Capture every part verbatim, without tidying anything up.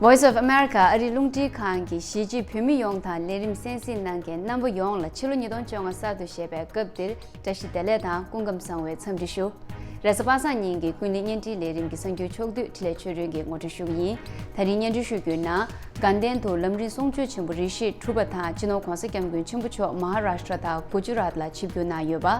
Voice of America ཨ་རིའི་རླུང་འཕྲིན་ཁང་གིས་གཞིས་བྱེས་བོད་མི་ཡོངས་དང་ལས་རིམ་གསན་གཟིགས་གནང་མཁན་རྣམ་པ་ཡོངས་ལ་ཕྱི་ལོ་ཉིས་སྟོང་བཅོ་ལྔ་གསར་དུ་བཞད་པའི་སྐབས་འདིར་བཀྲ་ཤིས་བདེ་ལེགས་དང་སྐུ་ཁམས་བཟང་བའི་འཚམས་འདྲི་ཞུ། རེས་གཟའ་པ་སངས་ཉིན་གྱི་ཀུན་གླེང་བརྙན་འཕྲིན་ལས་རིམ་གྱི་གསར་འགྱུར་ཕྱོགས་བསྡུས་འཕྲིན་ལས་ཆོས་སྒྲོན་གྱིས་ངོ་སྤྲོད་ཞུ་གི་ཡིན། ད་རིང་སྙན་སྒྲོན་ཞུ་རྒྱུ་ཡིན་ན། དགའ་ལྡན་དུ་ལམ་རིམ་གསུང་ཆོས་ཆེན་པོ་རེ་ཞིག་གྲུབ་པ་དང་། སྤྱི་ནོར་༧གོང་ས་༧སྐྱབས་མགོན་ཆེན་པོ་མཆོག་མ་ཧཱ་རཱཤ་ཏྲ་དང་གུ་ཇུ་རཱཏ་ལ་ཆིབས་བསྒྱུར་གནང་ཡོད་པ།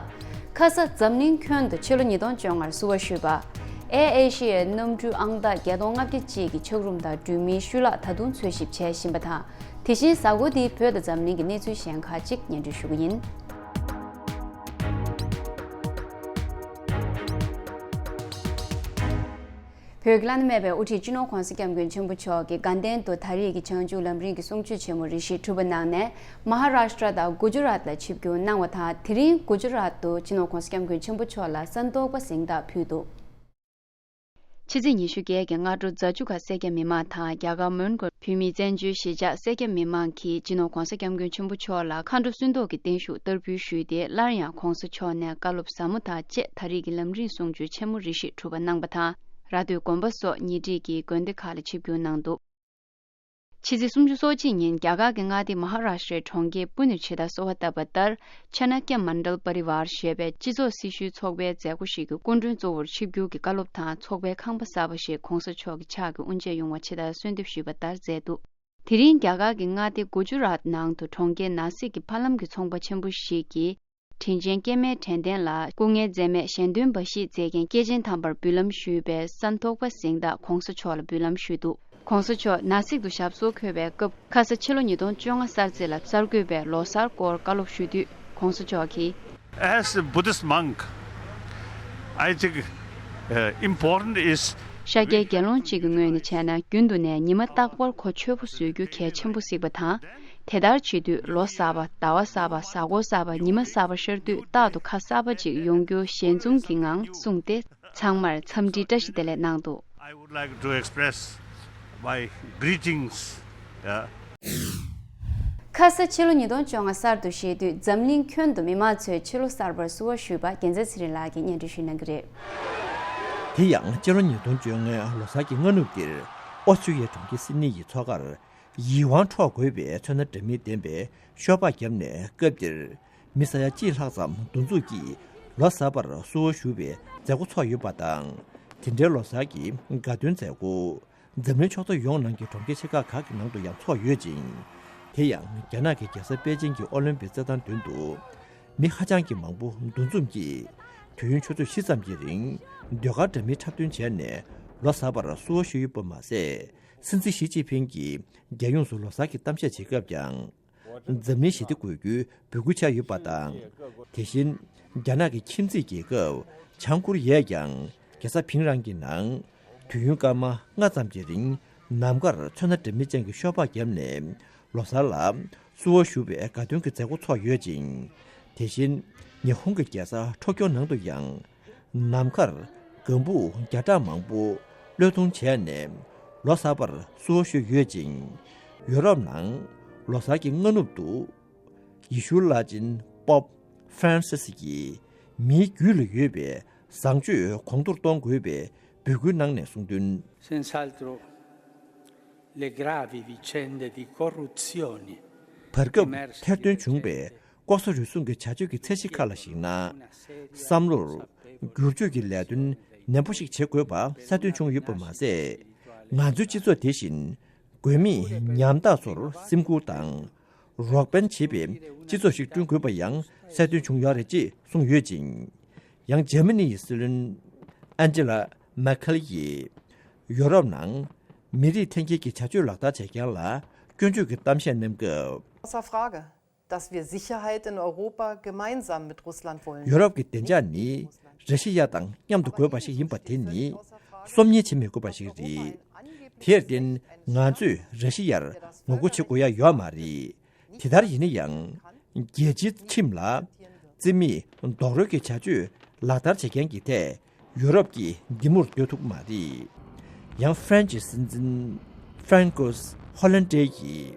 ཁ་ས་འཛམ་གླིང་ཁྱོན་དུ་ཕྱི་ལོ་ཉིས་སྟོང་བཅོ་ལྔར་བསུ་བ་ཞུས་པ། ཨེ་ཨེ་ཤི་ཡའི་གནམ་གྲུའི་ཨང་རྟགས་བརྒྱད་སྟོང་ལྔ་བརྒྱ་གཅིག་གི་འཁྱགས་རོམ་དང་སྦྲུམ་མའི་ཤུལ་ལག་ད་དུང་འཚོལ་ཞིབ་བྱེད་བཞིན་པ་དང་། དེ་བཞིན་གཟའ་འཁོར་འདིའི་བོད་དང་འཛམ་གླིང་གི་གནས་ཚུལ་གཞན་ཁག་ཅིག་སྙན་སྒྲོན་ཞུ་གི་ཡིན། བོད་ཀྱི་བླ་ན་མེད་པའི་དབུ་ཁྲིད་སྤྱི་ནོར་༧གོང་ས་༧སྐྱབས་མགོན་ཆེན་པོ་མཆོག་གིས་དགའ་ལྡན་དུ་ད་རེས་ཀྱི་བྱང་ཆུབ་ལམ་རིམ་གྱི་གསུང་ཆོས་ཆེན་མོ་རེ་ཞིག་གྲུབ་པ་གནང་ནས། མ་ཧཱ་རཱཤ་ཏྲ་དང་གུ་ཇུ་རཱཏ་ལ་ཆིབས་བསྒྱུར་གནང་བ་དང་། དེ་རིང་གུ་ཇུ་རཱཏ་དུ་སྤྱི་ནོར་༧གོང་ས་༧སྐྱབས་མགོན་ཆེན་པོ་མཆོག་ལ་སན་ཏོག་པ་གཟེངས་རྟགས་ཕུལ་འདུག་ཕྱི་ཚེས་ཉི་ཤུ་བརྒྱད་ཀྱི་སྔ་དྲོ་རྫ་ཆུ་ཁ་སེར་སྐྱ་མི་མང་དང་རྒྱ་གར་མོན་གྷོ་བོད་མིའི་བཙན་བྱོལ་གཞིས་ཆགས་སེར་སྐྱ་མི་མང་གིས་སྤྱི་ནོར་༧གོང་ས་༧སྐྱབས་མགོན་ཆེན་པོ་མཆོག་ལ་མཁའ་འགྲོ་གསོལ་ཐུགས་ཀྱི་བརྟན་བཞུགས་བསྟར་འབུལ་ཞུས་ཏེ། སླར་ཡང་༧གོང་ས་མཆོག་ནས་བཀའ་སློབ་ཟབ་མོ་དང་བཅས་ད་རེས་ཀྱི་ལམ་རིམ་གསུང་ཆོས་ཆེན་མོ་རེ་ཞིག་གྲུབ་པ་གནང་བ་དང་། ར་སྟོད་དགོན་པ་སོགས་ཉེ་འཁྲིས་ཀྱི་དགོན་སྡེ་ཁག་ལ་ཆིབས་བསྒྱུར་གནང་འདུག་ཕྱི་ཚེས་སོ་གཅིག་ཉིན་རྒྱ་གར་གྱི་མངའ་སྡེ་མ་ཧཱ་རཱཤ་ཏྲའི་གྲོང་ཁྱེར་པུ་ནེར་ཇི་ལྟར་གསོལ་བ་བཏབ་པ་ལྟར། ཆ་ན་ཀྱ་མན་ཌལ་པ་རི་ཝར་ཞེས་པའི་སྤྱི་ཚོགས་སྲི་ཞུའི་ཚོགས་པའི་མཛད་སྒོ་ཞིག་གི་སྐུ་མགྲོན་གཙོ་བོར་ཆིབས་བསྒྱུར་གྱི་བཀའ་སློབ་དང་། ཚོགས་པའི་ཁང་པ་གསར་པ་ཞིག་༧གོང་ས་མཆོག་གི་ཕྱག་གི་དབུ་འབྱེད་ཡོང་བ་ཆེད་དུ་གསོལ་འདེབས་ཞུས་པ་ལྟར་མཛད་འདུག་དེ་རིང་རྒྱ་གར་གྱི་མངའ་སྡེ་གུ་ཇུ་རཱཏ་ནང་དུ་གྲོང་ཁྱེར་ནཱ་སིག་གི་ཕ་ལམ་གྱི་ཚོང་པ་ཆེན་པོ་ཞིག་གིས། དྲིན་ཅན་སྐྱེ་དམན་དྲན་རྟེན་ལ་སྐུ་ངལ་འཛེམས་མེད་ཞལ་འདོན་འབའ་ཞིག་མཛད་མཁན་སྐྱེས་ཆེན་དམ་པར་འབུལ་ལམ་ཞུས་པའི་སན་ཐོག་པ་གཟེངས་རྟགས་༧གོང་ས་མཆོག་ལ་འབུལ་ལམ་ཞུས་འདུག ༧གོང་ས་མཆོག་ནཱ་སིག་ཏུ་ཞབས་སོར་འཁོད་པའི་སྐབས། ཁ་ས་ཕྱི་ལོ་ཉིས་སྟོང་བཅོ་ལྔ་གསར་ཚེས་ལ་གསར་འགོད་པས་ལོ་གསར་སྐོར་བཀའ་སློབ་ཞུ་དུས། ༧གོང་ས་མཆོག་གིས། As a Buddhist monk, I think, uh, important is ཤཱཀྱའི་དགེ་སློང་གཅིག་གི་ངོས་ནས་བྱས་ན། རྒྱུན་དུ་ནས་ཉི་མ་རྟག་པར་གོ་ཆོད་པོ་བཟོ་རྒྱུ་གལ་ཆེན་པོ་གཟིགས་པ་དང་། དེ་ལྟར་བྱེད་དུས་ལོ་གསར་པ། ཟླ་བ་གསར་པ། གཟའ་འཁོར་གསར་པ། ཉི་མ་གསར་པ་ཤར་དུས་རྟག་ཏུ་ཁ་གསར་པ་ཅིག་ཡོང་རྒྱུ་ཞལ་འཛུམ་གྱི་ངང་གསུངས་ཏེ། ཚང་མར་འཚམས་འདྲི་བཀྲ་ཤིས་བདེ་ལེགས་གནང་འདུག I would like to express my greetings, uh, ཁ་ས་ཕྱི་ལོ་ཉིས་སྟོང་བཅོ་ལྔ་གསར་དུ་བཞད་དུས། འཛམ་གླིང་ཁྱོན་དུ་མི་མང་ཚོས་ཕྱི་ལོ་གསར་པར་བསུ་བ་ཞུས་པ་རྒྱལ་མཚན་ཚེ་རིང་ལགས་ཀྱིས་སྙན་སྒྲོན་ཞུ་གནང་གི་རེད། དེ་ཡང་ཕྱི་ལོ་ཉིས་སྟོང་བཅོ་ལྔའི་ལོ་གསར་གྱི་སྔ་ནུབ་འདིར་ཨོ་སི་ཀྲི་ཡའི་གྲོང་ཁྱེར་སིད་ནི་ཡི་མཚོ་ཁར་ཡིད་དབང་འཕྲོག་དགོས་པའི་ཚོན་སྣ་འདྲ་མིན་ལྡན་པའི་ཤོ་སྦག་བརྒྱབ་ནས། སྐབས་དེར་མི་ས་ཡ་གཅིག་ལྷག་ཙམ་འདུ་འཛོམས་ཀྱིས་ལོ་གསར་པར་བསུ་བ་ཞུ་བའི་མཛད་སྒོ་ཚོགས་ཡོད་པ་དང་། དེ་འབྲེལ་ལོ་གསར་གྱི་དགའ་སྟོན་མཛད་སྒོ་འཛམ་གླིང་ཕྱོགས་མཚམས་ཡོངས་ནང་གི་གྲོང་ཁྱེར་ཆེ་ཁག་ཁག་གི་ནང་དུ་ཡང་ཚོགས་ཡོད་ཅིང་། དེ་ཡང་རྒྱ་ནག་གི་རྒྱལ་ས་པེ་ཅིང་གི་ཨོ་ལིམ་པིག་རྩེད་ཐང་མདུན་དུ་མི་ཧ་ཅང་གི་མང་པོ་འདུ་འཛོམས་ཀྱིས་དུས་ཡུན་ཆུ་ཚོད་བཞི་ཙམ་གྱི་རིང་ཟློས་གར་འདྲ་མིན་འཁྲབ་སྟོན་བྱས་ནས་ལོ་གསར་པར་བསུ་བ་ཞུས་ཡོད་པ་མ་ཟད། སྲིད་འཛིན་ཞི་ཅིན་ཕིང་གིས་རྒྱལ་ཡོངས་སུ་ལོ་གསར་གྱི་གཏམ་བཤད་བྱེད་སྐབས་ཀྱང་། འཛམ་གླིང་ཞི་བདེ་དགོས་རྒྱུའི་འབོད་སྐུལ་བྱས་ཡོད་པ་དང་། དེ་བཞིན་རྒྱ་ནག་གི་ཁྱིམ་མཚེས་རྒྱལ་ཁབ་བྱང་ཀོ་རི་ཡས་ཀྱང་རྒྱལ་ས་ཕིང་རང་གི་ནང་དུས་ཡུན་སྐར་མ་ལྔ་ཙམ་གྱི་རིང་ནམ་མཁར་ཚོན་སྣ་འདྲ་མིན་ཅན་གྱི་ཤོ་སྦག་བརྒྱབ་ནས་ལོ་གསར་ལ་བསུ་བ་ཞུ་བའི་དགའ་སྟོན་གྱི་མཛད་སྒོ་ཚོགས་ཡོད་ཅིང་། དེ་བཞིན་ཉི་ཧོང་གི་རྒྱལ་ས་ཊོ་ཀྱོ་ནང་དུ་ཡང་། ནམ་མཁར་སྒམ་པོ་བརྒྱ་ཕྲག་མང་པོ་བློས་གཏོང་བྱས་ནས་ལོ་གསར་པར་བསུ་བ་ཞུས་ཡོད་ཅིང་། ཡོ་རོབ་ནང་ལོ་གསར་གྱི་སྔ་ནུབ་ཏུ། ཡེ་ཤུའི་བླ་ཆེན་པོབ་ཧྥ་རན་སིས་ཀྱིས་མིའི་རྒྱུད་ལ་ཡོད་པའི་བཟང་སྤྱོད་གོང་མཐོར་གཏོང་དགོས་པའི་འབོད་སྐུལ་གནང་ནས་གསུངས་དོན། Senz'altro le gravi vicende di corruzione བར་སྐབས་ཐེར་འདོན་བྱུང་བའི་ལྐོག་ཟ་རུལ་སུངས་ཀྱི་བྱ་སྤྱོད་ཀྱི་ཚད་གཞི་ཁག་ལ་གཞིགས་ན། བསམ་བློར་བསྒྱུར་བཅོས་ཀྱི་ལས་དོན་ནན་པོ་ཞིག་བྱེད་དགོས་པ་གསལ་སྟོན་བྱུང་ཡོད་པ་མ་ཟད། ང་ཚོའི་སྤྱི་ཚོགས་དེ་བཞིན་དགོས་མེད་ཉམ་ཐག་ཚོར་སེམས་ཁུར་དང་རོགས་ཕན་བྱེད་པའི་སྤྱི་ཚོགས་ཤིག་བསྐྲུན་དགོས་པ་ཡང་གསལ་སྟོན་བྱུང་ཡོད་རེད་ཅེས་གསུངས་ཡོད་ཅིང་། ཡང་འཇར་མ་ནི་ཡི་སྲིད་བློན་ཨན་ཇེ་ལ་མེར་ཁེལ་ཡིས་ཡོ་རོབ་ནང་མི་རིགས་འཐེན་འཁྱེར་གྱི་བྱ་སྤྱོད་ལག་བསྟར་བྱེད་མཁན་ལ་སྐྱོན་བརྗོད་ཀྱི་གཏམ་བཤད་གནང་སྐབས། Außer Frage, dass wir Sicherheit in Europa gemeinsam mit Russland wollen. ཡོ་རོབ་ཀྱི་བདེ་འཇགས་ནི་ར་ཤི་ཡ་དང་མཉམ་དུ་དགོས་པ་ཞིག་ཡིན་པ་དེ་ནི་སོམ་ཉི་བྱེད་མི་དགོས་པ་ཞིག་རེད། དེར་བརྟེན་ང་ཚོས་ར་ཤི་ཡར་ངོ་རྒོལ་བྱེད་དགོས་ཡ་ཡོད་མ་རེད། དེ་ལྟར་ཡིན་ན་ཡང་། རྒྱལ་སྤྱིའི་ཁྲིམས་ལ་རྩིས་མེད་རྡོག་རོལ་གྱི་བྱ་སྤྱོད་ལག་བསྟར་བྱེད་མཁན་གྱི་ཐད་ཡུ་རོབ་ཀྱིས་འདི་མུར་སྡོད་ཐུབ་མ་རེད། ཡང་ཧྥ་རན་ཇིའི་སྲིད་འཛིན་ཧྥ་རན་ཀོས་ཧོ་ལན་ཏྲེ་ཡིས་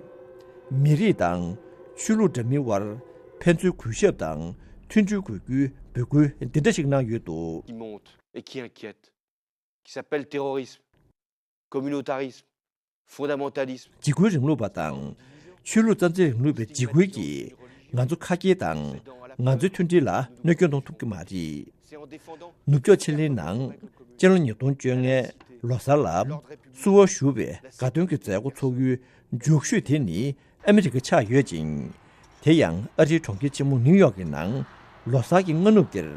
མི་རིགས་དང་ཆོས་ལུགས་འདྲ་མིན་དབར་ཕན་ཚུན་གུས་ཞབས་དང་མཐུན་སྒྲིལ་དགོས་རྒྱུའི་འབོད་སྐུལ་འདི་འདྲ་ཞིག་གནང་ཡོད་འདུག Qui monte et qui inquiète, qui s'appelle terrorisme, communautarisme, Fondamentalisme. འཇིགས་སྐུལ་རིང་ལུགས་པ་དང་ཆོས་ལུགས་རྩ་འཛིན་རིང་ལུགས་པའི་འཇིགས་སྐུལ་གྱིས་ང་ཚོ་ཁ་སྐྱེལ་དང་ང་ཚོའི་མཐུན་སྒྲིལ་ལ་གནོད་སྐྱོན་གཏོང་ཐུབ་ཀྱི་མ་རེད། ནུབ་ཕྱོགས་ཕྱེད་གླིང་ནང་སྤྱི་ལོ་ཉིས་སྟོང་བཅོ་ལྔའི་ལོ་གསར་ལ་བསུ་བ་ཞུ་བའི་དགའ་སྟོན་གྱི་མཛད་སྒོ་འཚོགས་ཡུལ་མཇུག་ཤོས་དེ་ནི་ཨ་མི་རི་ཀ་ཆགས་ཡོད་ཅིང་། དེ་ཡང་ཨ་རིའི་གྲོང་ཁྱེར་ཆེན་མོ་ནིའུ་ཡོག་གི་ནང་ལོ་གསར་གྱི་སྔ་ནུབ་དེར་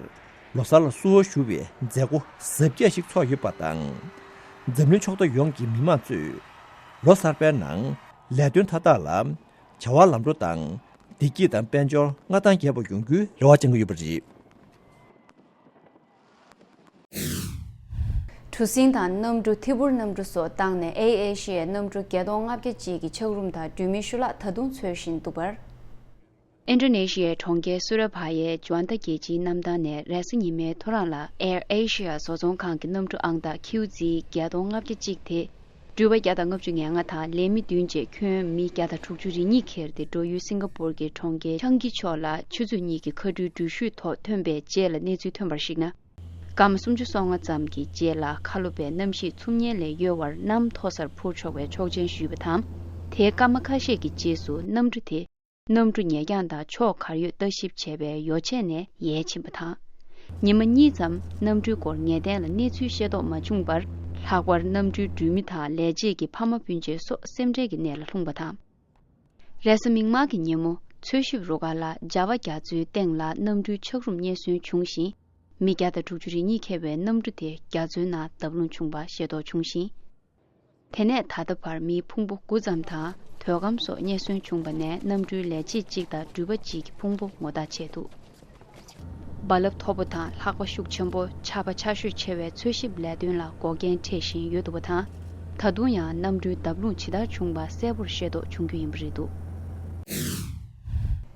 ལོ་གསར་ལ་བསུ་བ་ཞུ་བའི་མཛད་སྒོ་གཟབ་རྒྱས་ཤིག་འཚོགས་ཡོད་པ་དང་། འཛམ་གླིང་ཕྱོགས་མཐའ་ཡོངས་ཀྱི་མི་མང་ཚོས་ལོ་གསར་པའི་ནང་ལས་དོན་མཐའ་དག་ལ་བྱ་བ་ལམ་འགྲོ་དང་བདེ་སྐྱིད་དང་དཔལ་འབྱོར་མངའ་ཐང་རྒྱས་པ་ཡོང་རྒྱུའི་རེ་བ་བཅང་གི་ཡོད་པ་རེད། གྲུ་གཟིངས་དང་གནམ་གྲུ་ཐིབས་པུར་གནམ་གྲུ་སོགས་བཏང་ནས་ཨེར་ཨེ་ཤི་ཡའི་གནམ་གྲུ་བརྒྱད་སྟོང་ལྔ་བརྒྱ་ཅིག་གི་ཆག་རུམ་དང་གྲུ་མིའི་ཤུལ་ལྷག་ད་དུང་འཚོལ་བཞིན་འདུག་པར། ཨིན་ཌོ་ནེ་ཤི་ཡའི་གྲོང་ཁྱེར་སུ་ར་བྷ་ཡའི་ཇུ་ཨན་ཏ་རྒྱལ་སྤྱིའི་གནམ་ཐང་ནས་རེས་གཟའ་ཉི་མའི་ཐོ་རངས་ལ་ཨེར་ཨེ་ཤི་ཡ་བཟོ་ཚོང་ཁང་གི་གནམ་གྲུ་ཨང་རྟགས་ཁྱིའུ་ཛི་བརྒྱད་སྟོང་ལྔ་བརྒྱ་གཅིག་དེ། འགྲུལ་པ་བརྒྱ་དང་ལྔ་བཅུ་ང་ལྔ་དང་ལས་མི་བདུན་བཅས་ཁྱོན་མི་བརྒྱ་དང་དྲུག་ཅུ་རེ་གཉིས་འཁྱེར་ཏེ་འགྲོ་ཡུལ་སིང་ག་པུར་གྱི་གྲོང་ཁྱེར་ཆང་ཀི་ཕྱོགས་ལ་ཆུ་ཚོད་གཉིས་ཀྱི་མཁའ་འགྲུལ་འགྲུལ་བཞུད་ཐོག་ཐོན་པའི་རྗེས་ལ་གནས་ཚུལ་ཐོན་པར་གཞིགས་ན། སྐར་མ་སུམ་ཅུ་སོ་ལྔ་ཙམ་གྱི་རྗེས་ལ་ཁ་ལོ་པའི་གནམ་གཤིས་ཚུབ་ཉེན་ལས་གཡོལ་བར་གནམ་མཐོ་སར་འཕུར་ཆོག་པའི་ཆོག་མཆན་ཞུས་པ་དང་། དེའི་སྐར་མ་ཁ་ཤས་ཀྱི་རྗེས་སུ་གནམ་གྲུ་དེ། གནམ་གྲུ་ཉེ་འགྱངས་དང་ཕྱོགས་གར་ཡོད་ལྟ་ཞིབ་བྱས་པའི་ཡོ་ཆས་ནས་ཡལ་ཕྱིན་པ་དང་། ཉི་མ་གཉིས་ཙམ་གནམ་གྲུའི་སྐོར་ངེས་གཏན་ལ་གནས་ཚུལ་ཤེས་རྟོགས་མ་བྱུང་བར། ལྷག་པར་གནམ་གྲུའི་འགྲུལ་མི་དང་ལས་བྱེད་ཀྱི་ཕ་མ་སྤུན་མཆེད་སོགས་སེམས་ཁྲལ་གྱི་གནས་ལ་ལྷུང་པ་དང་། རེས་གཟའ་མིག་དམར་གྱི་ཉིན་མོ་འཚོལ་ཞིབ་རུ་ཁག་ལ་ཇ་བ་རྒྱ་མཚོའི་སྟེང་ལ་གནམ་གྲུའི་ཆག་རུམ་རྙེད་སོན་བྱུང་ཞིང་། མི་བརྒྱ་དང་དྲུག་ཅུ་རེ་གཉིས་འཁྱེར་བའི་གནམ་གྲུ་དེ་རྒྱ་མཚོའི་ནང་བརྡབ་ལྷུང་བྱུང་བ་ཤེས་རྟོགས་བྱུང་ཞིང་། དེ་ནས་ད་ལྟ་བར་མིའི་ཕུང་པོ་དགུ་ཙམ་དང་དོས་སྐམ་སོགས་རྙེད་སོན་བྱུང་བ་ནས་གནམ་གྲུའི་ལས་བྱེད་གཅིག་དང་འགྲུལ་པ་གཅིག་གི་ཕུང་པོ་ངོ་རྟགས་བྱས་འདུག་རྦ་རླབས་མཐོ་པོ་དང་ལྷགས་པ་ཤུགས་ཆེན་པོ། ཆར་པ་ཆར་ཞོད་ཆེ་བའི་འཚོལ་ཞིབ་ལས་དོན་ལ་འགོག་རྐྱེན་འཕྲད་བཞིན་ཡོད་འདུག་པ་དང་། ད་དུང་ཡང་གནམ་གྲུའི་བརྡབ་ལྷུང་ཇི་ལྟར་བྱུང་བ་གསལ་པོར་ཤེས་རྟོགས་བྱུང་རྒྱུ་ཡིན་པ་རེད་འདུག་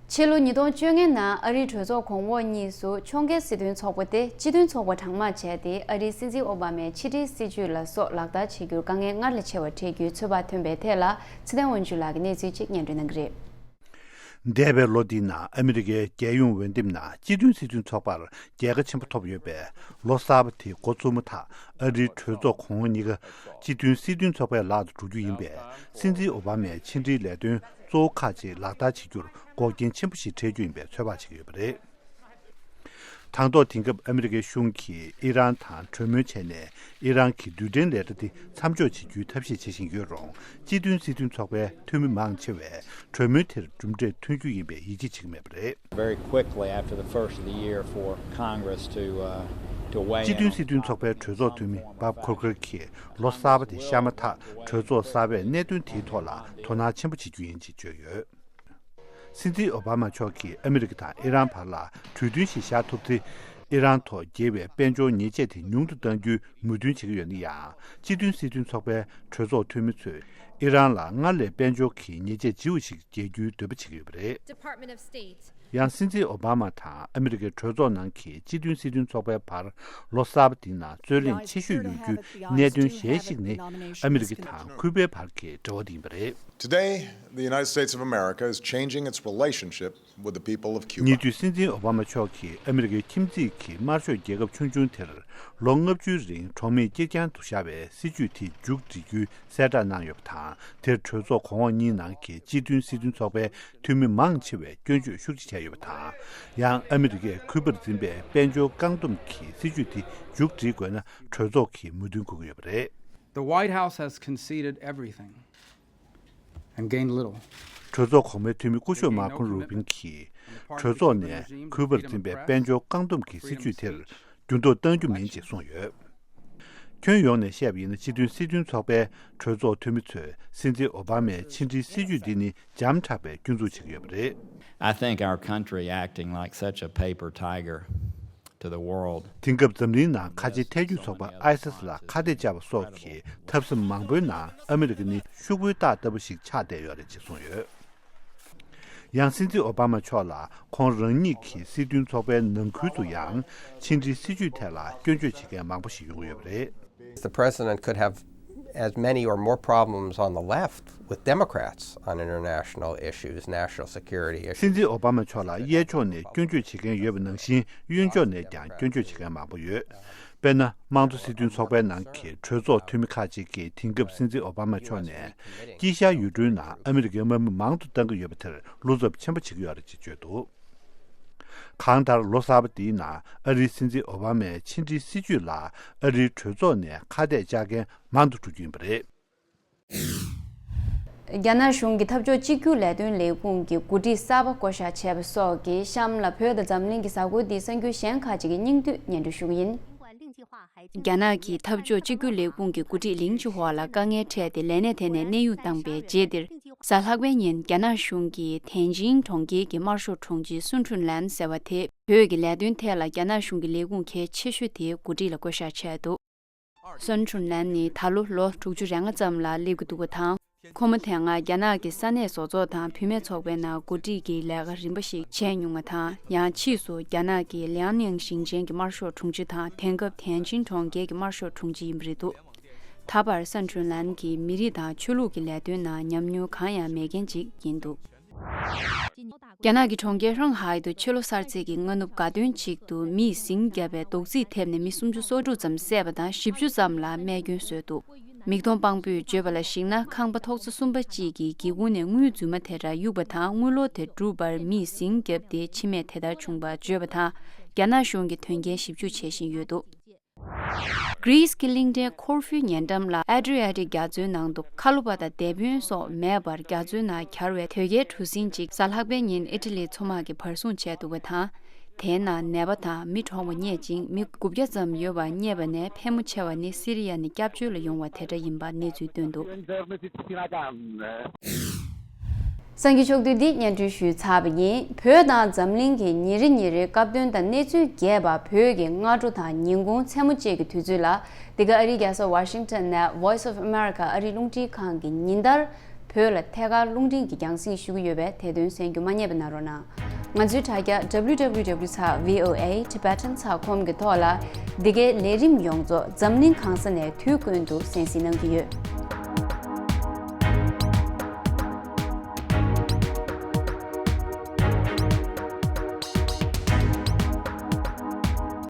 ཕྱི་ལོ་ཉིས་སྟོང་བཅོ་ལྔའི་ནང་ཨ་རིའི་གྲོས་ཚོགས་གོང་འོག་གཉིས་སུ་ཕྱོགས་འགལ་སྲིད་དོན་ཚོགས་པ་སྟེ་སྤྱི་མཐུན་ཚོགས་པ་གྲངས་མང་བྱས་ཏེ་ཨ་རིའི་སྲིད་འཛིན་ཨོ་བྷ་མའི་ཕྱི་འབྲེལ་སྲིད་ཇུས་ལ་སོགས་ལག་བསྟར་བྱེད་རྒྱུར་དཀའ་ངལ་སྔར་ལས་ཆེ་བ་འཕྲད་རྒྱུའི་ཚོད་དཔག་ཐོན་པའི་ཐད་ལ་ཚེ་བརྟན་དབང་ཕྱུག་ལགས་ཀྱིས་གནས་ཚུལ་གཅིག་སྙན་སྒྲོན་གནང་གི་རེད། འདས་པའི་ལོ་འདིའི་ནང་ཨ་མི་རི་ཀའི་རྒྱལ་ཡོངས་འོས་འདེམས་ནང་སྤྱི་མཐུན་སྲིད་དོན་ཚོགས་པར་རྒྱལ་ཁ་ཆེན་པོ་ཐོབ་ཡོད་པས། ལོ་གསར་པ་དེ་འགོ་བཙུགས་མ་ཐག་ཨ་རིའི་གྲོས་ཚོགས་གོང་འོག་གཉིས་ཀ་སྤྱི་མཐུན་སྲིད་དོན་ཚོགས་པའི་ལག་ཏུ་འགྲོ་རྒྱུ་ཡིན་པས། སྲིད་འཛིན་ཨོ་བྷ་མའི་ཕྱི་འབྲེལ་ལས་དོན་གཙོ་བོ་ཁག་ཅིག་ལག་བསྟར་བྱེད་རྒྱུར་འགོག་རྐྱེན་ཆེན་པོ་ཞིག་འཕྲད་རྒྱུ་ཡིན་པའི་ཚོད་དཔག་བྱེད་ཀྱི་ཡོད་པ་རེད། དང་ཐོག་དེང་སྐབས་ཨ་མི་རི་ཀའི་གཞུང་གིས་ཨི་རན་དང་གྲོས་མོལ་བྱས་ནས། ཨི་རན་གྱི་རྡུལ་ཕྲན་ལས་གྲྭ་དེ་མཚམས་འཇོག་བྱེད་རྒྱུའི་ཐབས་ཤེས་བྱེད་བཞིན་ཡོད་རུང་། སྤྱི་མཐུན་སྲིད་དོན་ཚོགས་པའི་འཐུས་མི་མང་ཆེ་བས་གྲོས་མོལ་དེར་གྲུབ་འབྲས་ཐོན་རྒྱུ་ཡིན་པའི་ཡིད་ཆེས་བྱེད་ཀྱི་མེད་པ་རེད། Very quickly after the first of the year for Congress to, uh, to weigh in on སྤྱི་མཐུན་སྲིད་དོན་ཚོགས་པའི་གྲོས་ཚོགས་འཐུས་མི་Bob Corker་གྱིས་ལོ་གསར་པ་དེ་ཤར་མ་ཐག་གྲོས་ཚོགས་གསར་པས་གནད་དོན་དེའི་ཐོག་ལ་དོ་སྣང་ཆེན་པོ་བྱེད་རྒྱུ་ཡིན་ཅེས་བརྗོད་ཡོད། སྲིད་འཛིན་ཨོ་བྷ་མ་མཆོག་གིས་ཨ་མི་རི་ཀ་དང་ཨི་རན་བར་ལ་གྲོས་མཐུན་ཞིག་བཞག་ཐུབ་ཚེ། ཨི་རན་ཐོག་རྒྱས་པའི་དཔལ་འབྱོར་ཉེས་ཆད་དེ་ཉུང་དུ་གཏང་རྒྱུའི་མོས་མཐུན་བྱེད་ཀྱི་ཡོད་ན་ཡང་། སྤྱི་མཐུན་སྲིད་དོན་ཚོགས་པའི་གྲོས་ཚོགས་འཐུས་མི་ཚོས་ཨི་རན་ལ་སྔར་ལས་དཔལ་འབྱོར་གྱི་ཉེས་ཆད་ལྗིད་པོ་ཞིག་འཇལ་རྒྱུའི་འདོད་པ་བྱེད་ཀྱི་ཡོད་པ་རེད། Department of State. ཡང་སྲིད་འཛིན་ཨོ་བྷ་མ་དང་ཨ་མི་རི་ཀའི་གྲོས་ཚོགས་ནང་གི་སྤྱི་མཐུན་སྲིད་དོན་ཚོགས་པའི་བར་ལོ་གསར་པ་འདིའི་ནང་རྩོད་གླེང་ཆེ་ཤོས་ཡོད་རྒྱུའི་གནད་དོན་གཞན་ཞིག་ནི། ཨ་མི་རི་ཀ་དང་ཁུ་པའི་བར་གྱི་འབྲེལ་བ་དེ་ཡིན་པ་རེད། Today, the United States of America is changing its relationship with the people of Cuba. ཉེ་དུས་སྲིད་འཛིན་ཨོ་བྷ་མ་མཆོག་གིས་ཨ་མི་རི་ཀའི་ཁྱིམ་མཚེས་ཀྱི་དམར་ཤོག་རྒྱལ་ཁབ་ཆུང་ཆུང་དེར་ལོ་ལྔ་བཅུའི་རིང་གྲོགས་མེད་ཀེར་རྐྱང་དུ་བཞག་པའི་སྲིད་ཇུས་དེ་མཇུག་སྒྲིལ་རྒྱུའི་གསལ་བསྒྲགས་གནང་ཡོད་པ་དང་། དེར་གྲོས་ཚོགས་གོང་འོག་གཉིས་ནང་གི་སྤྱི་མཐུན་སྲིད་དོན་ཚོགས་པའི་འཐུས་མི་མང་ཆེ་བས་སྐྱོན་བརྗོད་ཤུགས་ཆེ་བྱས་ཡོད་པ་དང་། ཡང་ཨ་མི་རི་ཀས་ཁུ་པར་འཛིན་པའི་དཔལ་འབྱོར་བཀག་སྡོམ་གྱི་སྲིད་ཇུས་དེ་མཇུག་སྒྲིལ་དགོས་ན། གྲོས་ཚོགས་ཀྱིས་མོས་མཐུན་དགོས་ཀྱི་ཡོད་པ་རེད། The White House has conceded everything and gained little. གྲོས་ཚོགས་གོང་མའི་འཐུས་མི་སྐུ་ཞབས་མར་ཁོ་རུ་པིན་གྱིས། གྲོས་ཚོགས་ནས་ཁུ་པར་འཛིན་པའི་དཔལ་འབྱོར་བཀག་སྡོམ་གྱི་སྲིད་ཇུས་དེར་འགྱུར་ལྡོག་གཏང་རྒྱུ་མིན་ཅེས་གསུངས་ཡོད། ཁྱོན་ཡོངས་ནས་བཤད་པ་ཡིན་ན། སྤྱི་མཐུན་སྲིད་དོན་ཚོགས་པའི་གྲོས་ཚོགས་འཐུས་མི་ཚོས་སྲིད་འཛིན་ཨོ་བྷ་མའི་ཕྱི་འབྲེལ་སྲིད་ཇུས་འདི་ནི་འཇམ་དྲགས་པའི་སྐྱོན་འཛུགས་བྱེད་ཀྱི་ཡོད་པ་རེད། I think our country acting like such a paper tiger to the world. དེང་སྐབས་འཛམ་གླིང་ནང་ཁ་ཆེའི་ཐལ་འགྱུར་ཚོགས་པ་ཨའི་སི་ཨེས་ལ་ཁ་གཏད་བཅག་པ་སོགས་ཀྱི་ཐབས་ཟམ་མང་པོའི་ནང་ཨ་མི་རི་ཀ་ནི་ཤོག་བུའི་རྟགས་ལྟ་བུ་ཞིག་ཆགས་བསྡད་ཡོད་རེད་ཅེས་གསུངས་ཡོད། ཡང་སྲིད་འཛིན་ཨོ་བྷ་མ་མཆོག་ལ་ཁོང་རང་ཉིད་ཀྱི་སྲིད་དོན་ཚོགས་པའི་ནང་ཁུལ་དུ་ཡང་ཕྱི་འབྲེལ་སྲིད་ཇུས་ཐད་ལ་སྐྱོན་བརྗོད་བྱེད་མཁན་མང་པོ་ཞིག་ཡོང་གི་ཡོད་པ་རེད། The president could have as many or more problems on the left with Democrats on international issues, national security issues. སྲིད་འཛིན་ཨོ་བྷ་མ་མཆོག་ལ་གཡས་ཕྱོགས་ནས་སྐྱོན་བརྗོད་བྱེད་མཁན་ཡོད་པ་ནང་བཞིན། གཡོན་ཕྱོགས་ནས་ཀྱང་སྐྱོན་བརྗོད་བྱེད་མཁན་མང་པོ་ཡོད། དཔེར་ན། དམངས་གཙོ་སྲིད་དོན་ཚོགས་པའི་ནང་གི་གྲོས་ཚོགས་འཐུས་མི་ཁག་ཅིག་གིས་དེང་སྐབས་སྲིད་འཛིན་ཨོ་བྷ་མ་མཆོག་ནས་དཀྱིལ་ཤར་ཡུལ་གྲུའི་ནང་ཨ་མི་རི་ཀའི་དམག་མི་མང་དུ་གཏང་གི་ཡོད་པ་དེར་བློ་འཚབ་ཆེན་པོ་བྱེད་ཀྱི་ཡོད་རེད་ཅེས་བརྗོད་འདུག་གང་ལྟར། ལོ་གསར་པ་འདིའི་ནང་ཨ་རིའི་སྲིད་འཛིན་ཨོ་བྷ་མའི་ཕྱི་འབྲེལ་སྲིད་བྱུས་ལ་ཨ་རིའི་གྲོས་ཚོགས་ནས་ཁ་གཏད་བཅག་མཁན་མང་དུ་འགྲོ་རྒྱུ་ཡིན་པ་རེད། རྒྱ་ནག་གཞུང་གི་འཐབ་ཕྱོགས་གཅིག་གྱུར་ལས་དོན་ལས་ཁུངས་ཀྱི་འགོ་ཁྲིད་གསར་པ་བསྐོ་བཞག་བྱས་པ་སོགས་ཀྱིས་གཤམ་ལ་བོད་དང་འཛམ་གླིང་གི་གཟའ་འཁོར་འདིའི་གསར་འགྱུར་གཞན་ཁག་ཅིག་གི་སྙིང་བསྡུས་སྙན་སྒྲོན་ཞུ་གི་ཡིན། རྒྱ་ནག་གི་འཐབ་ཕྱོགས་གཅིག་གྱུར་ལས་ཁུངས་ཀྱི་འགོ་ཁྲིད་ལིང་ཅི་ཧྭ་ལ་དཀའ་ངལ་འཕྲད་དེ་ལས་གནས་དེ་ནས་གནས་དབྱུང་བཏང་པའི་རྗེས་འདིར། གཟའ་ལྷག་པའི་ཉིན་རྒྱ་ནག་གཞུང་གི་ཐེན་ཅིང་གྲོང་ཁྱེར་གྱི་དམར་ཤོག་དྲུང་ཆེ་སུན་ཁྲུན་ལན་ཟེར་བ་དེ་བོད་ཀྱི་ལས་དོན་ཐད་ལ་རྒྱ་ནག་གཞུང་གི་ལས་ཁུངས་གལ་ཆེ་ཤོས་དེའི་འགོ་ཁྲིད་ལ་བསྐོ་བཞག་བྱས་འདུག་སུན་ཁྲུན་ལན་ནི་ད་ལོ་ལོ་དྲུག་ཅུ་རེ་ལྔ་ཙམ་ལ་སླེབས་ཀྱི་འདུག་པ་དང་། ཁོ་མོ་དེ་སྔ་རྒྱ་ནག་གི་ས་གནས་བཟོ་ཚོགས་དང་བུད་མེད་ཚོགས་པའི་ནང་འགོ་ཁྲིད་ཀྱི་ལས་ཀ་རིམ་པ་ཞིག་བྱས་མྱོང་བ་དང་། ཡང་ཕྱིས་སུ་རྒྱ་ནག་གི་ལིའང་ནིང་ཞིང་ཆེན་གྱི་དམར་ཤོག་དྲུང་ཆེ་དང་། དེང་སྐབས་ཐེན་ཅིན་གྲོང་ཁྱེར་གྱི་དམར་ཤོག་དྲུང་ཆེ་ཡིན་པ་རེད་འདུག་ད་བར་སུན་ཁྲུན་ལན་གྱིས་མི་རིགས་དང་ཆོས་ལུགས་ཀྱི་ལས་དོན་ནང་ཉམས་མྱོང་གང་ཡང་མེད་མཁན་ཅིག་ཡིན་འདུག་རྒྱ་ནག་གི་གྲོང་ཁྱེར་ཧྲང་ཧའེ་དུ་ཕྱི་ལོ་གསར་ཚེས་ཀྱི་སྔ་ནུབ་དགའ་སྟོན་ཞིག་ཏུ་མིས་ཟིང་བརྒྱབ་པའི་རྡོག་རྫིས་ཐེབས་ནས་མི་སུམ་ཅུ་སོ་དྲུག་ཙམ་བསད་པ་དང་བཞི་བཅུ་ཙམ་ལ་རྨས་སྐྱོན་བཟོས་འདུག་མིག་མཐོང་དཔང་པོས་བརྗོད་པ་ལ་གཞིགས་ན། ཁང་པ་ཐོག་ས་གསུམ་པ་གཅིག་གི་སྒེའུ་ཁུང་ནས་དངུལ་རྫུན་མ་དེ་འདྲ་གཡུགས་པ་དང་། དངུལ་ལོར་དེ་བསྒྲུབས་པར་མིས་ཟིང་བརྒྱབ་སྟེ་འཆི་རྨས་དེ་ལྟར་བྱུང་བར་བརྗོད་པ་དང་། རྒྱ་ནག་གཞུང་གིས་དོན་རྐྱེན་ཞིབ་འཇུག་བྱེད་བཞིན་ཡོད་འདུག་གྷི་རིས་ཀྱི་གླིང་ཕྲན་ཁོར་ཕུའི་ཉེ་འགྲམ་ལ་ཨེ་ཌི་ཡ་ཊིག་རྒྱ་མཚོའི་ནང་དུ་ཁ་ལོ་པ་དང་དེད་དཔོན་སོགས་མེད་པར་རྒྱ་མཚོའི་ནང་གྱར་བའི་དོས་སྐྱེལ་གྲུ་གཟིངས་གཅིག་གཟའ་ལྷག་པའི་ཉིན་ཨི་ཊ་ལིའི་མཚོ་དམག་གིས་བར་སྲུང་བྱས་འདུག་པ་དང་། དེའི་ནང་ནད་པ་དང་མི་གྲོངས་པ་རྙེད་ཅིང་། མི་དགུ་བརྒྱ་ཙམ་ཡོད་པ་རྙེད་པ་ནས་ཕལ་མོ་ཆེ་བ་ནི་སི་རི་ཡ་ནས་སྐྱབས་བཅོལ་ལ་ཡོང་བ་དེ་འདྲ་ཡིན་པ་གནས་ཚུལ་བཏོན་འདུག་གསར་འགྱུར་ཕྱོགས་བསྡུས་འདི་སྙན་སྒྲོན་ཞུས་ཚར་བ་ཡིན། བོད་དང་འཛམ་གླིང་གི་ཉིན་རེ་ཉིན་རེའི་སྐབས་དོན་དང་གནས་ཚུལ་རྒྱས་པ་བོད་ཀྱི་སྔ་དྲོ་དང་ཉིན་གུང་མཚན་མོ་བཅས་ཀྱི་དུས་ཚོད་ལ། འདི་ག་ཨ་རིའི་རྒྱལ་ས་ཝ་ཤིང་ཊོན་ནས་Voice of America ཨ་རིའི་རླུང་འཕྲིན་ཁང་གི་ཉིན་ལྟར་བོད་ལ་ཐད་ཀར་རླུང་འཕྲིན་གྱི་རྒྱང་སྲིང་ཞུ་གི་ཡོད་པས། དེ་དོན་གསན་རྒྱུ་མ་བསྙེལ་བ་གནང་རོགས་གནང་། ང་ཚོའི་དྲ་རྒྱ་W W W dot V O A Tibetan dot com གི་ཐོག་ལ་འདི་གའི་ལས་རིམ་ཡོངས་རྫོགས་འཛམ་གླིང་གང་ས་ནས་དུས་ཀུན་ཏུ་གསན་གཟིགས་གནང་གི་ཡོད།